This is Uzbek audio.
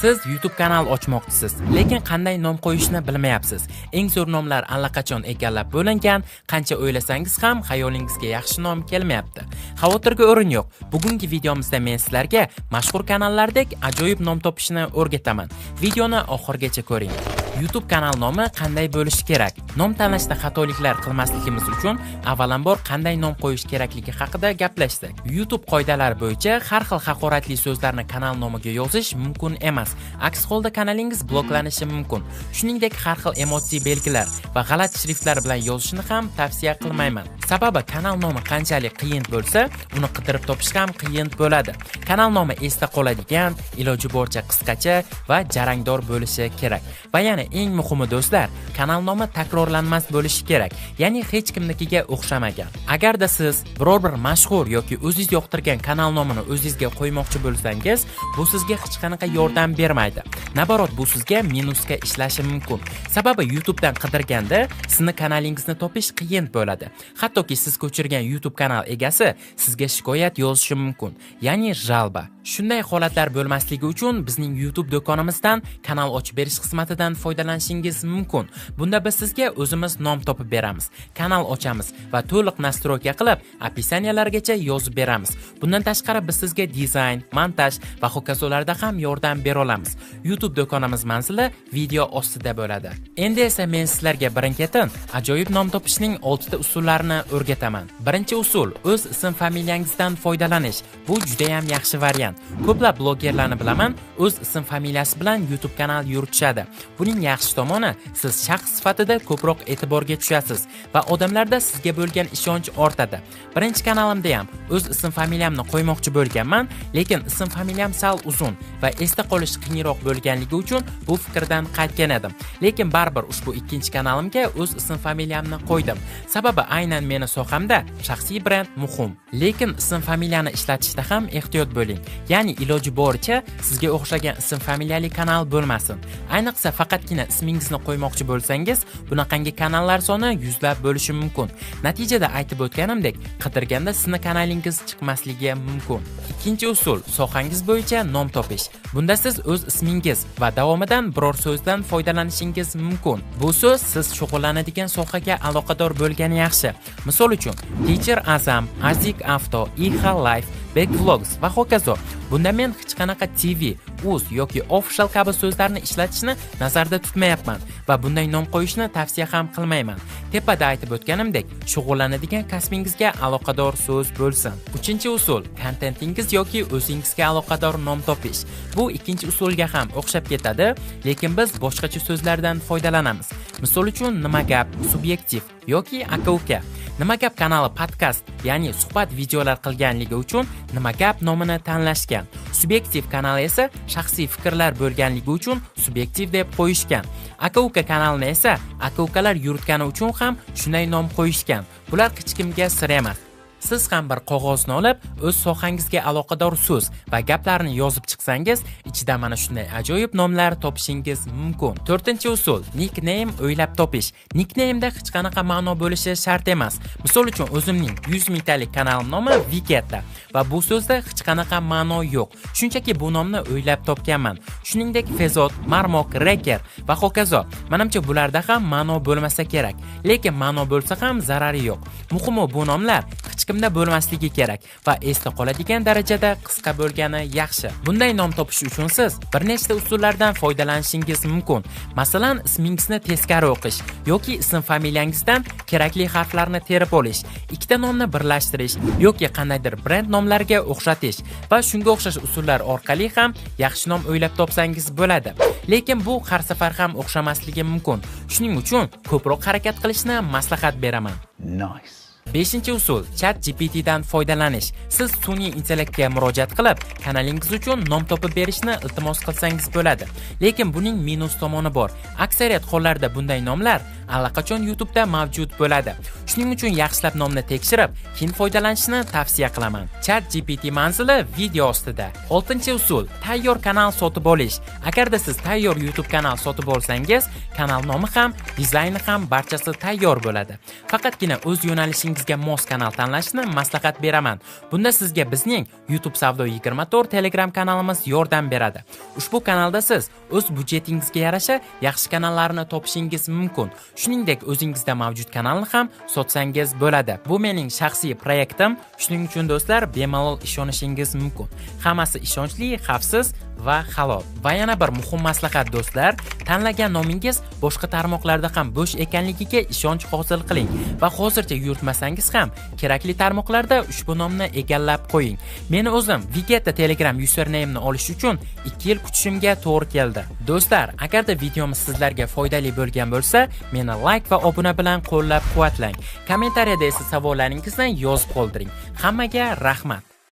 Siz YouTube kanal ochmoqchisiz, lekin qanday nom qo'yishni bilmayapsiz. Eng zo'r nomlar allaqachon egallab bo'lingan, qancha o'ylasangiz ham xayolingizga yaxshi nom kelmayapti. Xavotirga o'rin yo'q. Bugungi videomizda men sizlarga mashhur kanallardek ajoyib nom topishni o'rgataman. Videoni oxirigacha ko'ring. YouTube kanal nomi qanday bo'lishi kerak? Nom tanlashda xatoliklar qilmasligimiz uchun avvalambor qanday nom qo'yish kerakligi haqida gaplashsak. YouTube qoidalari bo'yicha har xil haqoratli so'zlarni kanal nomiga yozish mumkin emas. Aks holda kanalingiz bloklanishi mumkin. Shuningdek, har xil emotsiya belgilar va g'alati shriftlar bilan yozishni ham tavsiya qilmayman. Sababi kanal nomi qanchalik qiyin bo'lsa, uni qidirib topish ham qiyin bo'ladi. Kanal nomi esda qoladigan, iloji boricha qisqacha va jarangdor bo'lishi kerak. Va yana eng muhimi, do'stlar, kanal nomi takrorlanmas bo'lishi kerak, ya'ni hech kimnikiga o'xshamagan. Agarda siz biror bir mashhur yoki o'zingiz yoqtirgan kanal nomini o'zingizga qo'ymoqchi bo'lsangiz, bu sizga hech qanaqa yordam bermaydi. Наоборот, bu sizga minusga ishlashi mumkin. Sababi YouTubedan qidirganda sizni kanalingizni topish qiyin bo'ladi. Hattoki siz ko'chirgan YouTube kanal egasi sizga shikoyat yozishi mumkin, ya'ni жалоба. Shunday holatlar bo'lmasligi uchun bizning YouTube do'konimizdan kanal ochib berish xizmatidan foydalanishingiz mumkin. Bunda biz sizga o'zimiz nom topib beramiz, kanal ochamiz va to'liq настройка qilib, описания largacha yozib beramiz. Bundan tashqari biz sizga dizayn, montaj va hokazolarda ham yordam bera olamiz. YouTube do'konimiz manzili video ostida bo'ladi. Endi esa men sizlarga birin-ketin ajoyib nom topishning 6 ta usullarini o'rgataman. Birinchi usul: o'z ism familiyangizdan foydalanish. Bu juda ham yaxshi variant. Ko'plab blogerlarni bilaman, o'z ism familiyasi bilan YouTube kanal yuritishadi. Buning yaxshi tomoni, siz shaxs sifatida ko'proq e'tiborga tushasiz va odamlarda sizga bo'lgan ishonch ortadi. Birinchi kanalimda ham o'z ism familiyamni qo'ymoqchi bo'lganman, lekin ism familiyam sal uzun va esda qolish qiyinroq bo'lganligi uchun bu fikrdan qaytgan edim. Lekin baribir ushbu ikkinchi kanalimga o'z ism familiyamni qo'ydim. Sababi aynan meni sohamda shaxsiy brend muhim. Lekin ism familiyani ishlatishda ham ehtiyot bo'ling. Ya'ni iloji boricha sizga o'xshagan ism familiyali kanal bo'lmasin. Ayniqsa faqatgina ismingizni qo'ymoqchi bo'lsangiz, bunaqangi kanallar soni yuzlab bo'lishi mumkin. Natijada aytib o'tganimdek, qidirganda sizni kanalingiz chiqmasligi mumkin. Ikkinchi usul: sohangiz bo'yicha nom topish. Bunda siz o'z ismingiz va davomidan biror so'zdan foydalanishingiz mumkin. Bu so'z siz shug'ullanadigan sohaga aloqador bo'lgani yaxshi. Misol uchun, Teacher Azam, Azik Avto, Iha Life, Back Vlogs va hokazo. Bunda men hech qanaqa TV, uz yoki official kabi so'zlarni ishlatishni nazarda tutmayapman va bunday nom qo'yishni tavsiya ham qilmayman. Tepada aytib o'tganimdek, shug'ullanadigan kasbingizga aloqador so'z bo'lsin. Uchinchi usul: kontentingiz yoki o'zingizga aloqador nom topish. Bu ikkinchi usulga ham o'xshab ketadi, lekin biz boshqacha so'zlardan foydalanamiz. Misol uchun, "Nima gap", "Subyektiv" yoki "Aka uka". "Nima gap" kanali podkast, ya'ni suhbat videolar qilganligi uchun "Nima gap" nomini tanlashgan. "Subyektiv" kanali esa shaxsiy fikrlar bo'lganligi uchun "Subyektiv" deb qo'yishgan. "Aka uka" kanalini esa aka ukalar yuritgani uchun ham shunday nom qo'yishgan. Bular hech kimga sir emas. Siz ham bir qog'ozni olib, o'z sohangizga aloqador so'z va gaplarni yozib chiqsangiz, ichida mana shunday ajoyib nomlar topishingiz mumkin. To'rtinchi usul: nickname o'ylab topish. Nicknameda hech qanaqa ma'no bo'lishi shart emas. Misol uchun, o'zimning 100 mingtalik kanalim nomi Viketta va bu so'zda hech qanaqa ma'no yo'q. Shunchaki bu nomni o'ylab topganman. Shuningdek, Fezot, Marmok, Reker va hokazo. Manimcha, bularda ham ma'no bo'lmasa kerak. Lekin ma'no bo'lsa ham zarari yo'q. Muhimi, bu nomlar hech kimda bo'lmasligi kerak va esda qoladigan darajada qisqa bo'lgani yaxshi. Bunday nom topish uchun siz bir nechta usullardan foydalanishingiz mumkin. Masalan, ismingizni teskari o'qish yoki ism familiyangizdan kerakli harflarni terib olish, ikkita nomni birlashtirish yoki qandaydir brend nomlarga o'xshatish va shunga o'xshash usullar orqali ham yaxshi nom o'ylab topsangiz bo'ladi. Lekin bu har safar ham o'xshamasligi mumkin. Shuning uchun ko'proq harakat qilishni maslahat beraman. Nice. Beshinchi usul: Chat GPT dan foydalanish. Siz sun'iy intellektga murojaat qilib, kanalingiz uchun nom topib berishni iltimos qilsangiz bo'ladi. Lekin buning minus tomoni bor. Aksariyat hollarda bunday nomlar allaqachon YouTube'da mavjud bo'ladi. Shuning uchun yaxshilab nomni tekshirib, keyin foydalanishni tavsiya qilaman. ChatGPT manzili video ostida. 6-usul: tayyor kanal sotib olish. Agarda siz tayyor YouTube kanal sotib olsangiz, kanal nomi ham, dizayni ham barchasi tayyor bo'ladi. Faqatgina o'z yo'nalishingizga mos kanal tanlashni maslahat beraman. Bunda sizga bizning YouTube Savdo 24 Telegram kanalimiz yordam beradi. Ushbu kanalda siz o'z budjetingizga yarasha yaxshi kanallarni topishingiz mumkin. Shuningdek, o'zingizda mavjud kanalni ham sotsangiz bo'ladi. Bu mening shaxsiy proyektim. Shuning uchun, do'stlar, bemalol ishonishingiz mumkin. Hammasi ishonchli, xavfsiz va halol. Va yana bir muhim maslahat, do'stlar, tanlagan nomingiz boshqa tarmoqlarda ham bo'sh ekanligiga ishonch hosil qiling va hozircha yuritmasangiz ham kerakli tarmoqlarda ushbu nomni egallab qo'ying. Meni o'zim Vegeta Telegram username'ni olish uchun 2 yil kutishimga to'g'ri keldi. Do'stlar, agarda videomiz sizlarga foydali bo'lgan bo'lsa, meni like va obuna bilan qo'llab-quvvatlang. Kommentariyada esa savollaringizni yozib qoldiring. Hammaga rahmat.